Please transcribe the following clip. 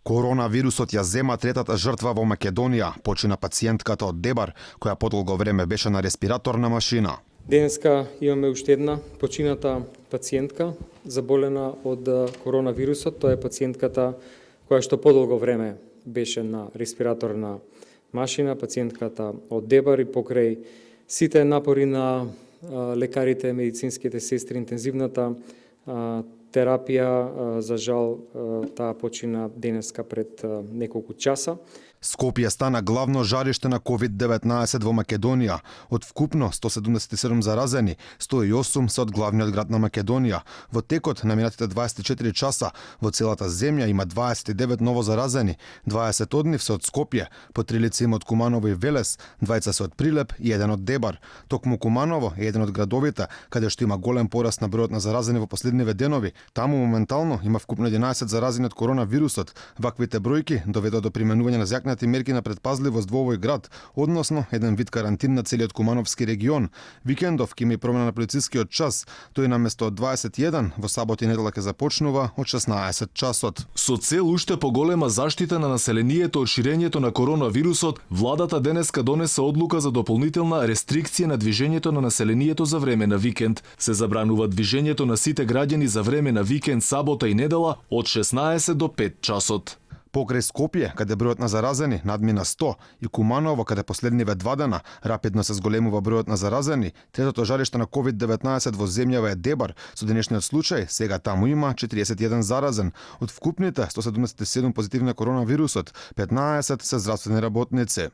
Коронавирусот ја зема третата жртва во Македонија, почина пациентката од Дебар, која подолго време беше на респираторна машина. Денеска имаме уште една почината пациентка заболена од коронавирусот. Тоа е пациентката која што подолго време беше на респираторна машина, пациентката од Дебар, и покрај сите напори на лекарите, медицинските сестри, интензивната терапија, за жал, таа почина денеска пред неколку часа. Скопје стана главно жариште на COVID-19 во Македонија. Од вкупно 177 заразени, 108 се од главниот град на Македонија. Во текот на минатите 24 часа во целата земја има 29 ново заразени, 20 од нив се од Скопје, по 3 лица има од Куманово и Велес, 2 се од Прилеп и 1 од Дебар. Токму Куманово е еден од градовите каде што има голем пораст на бројот на заразени во последниве денови. Таму моментално има вкупно 11 заразени од коронавирусот. Ваквите бројки доведоа до применување на зјакнати мерки на предпазливост во овој град, односно еден вид карантин на целиот Кумановски регион. Викендов ќе има и промена на полицискиот час. Тој наместо од 21 во сабота и недела ќе започнува од 16 часот. Со цел уште поголема заштита на населението од ширењето на коронавирусот, владата денеска донесе одлука за дополнителна рестрикција на движењето на населението за време на викенд. Се забранува движењето на сите граѓани за време на викенд, сабота и недела од 16 до 5 часот. Покрај Скопје, каде бројот на заразени надмина 100, и Куманово, каде последниве 2 дена рапидно се зголемува бројот на заразени, третото жариште на COVID-19 во земјава е Дебар. Со денешниот случај, сега таму има 41 заразен. Од вкупните 177 позитивни на коронавирусот, 15 се здравствени работници.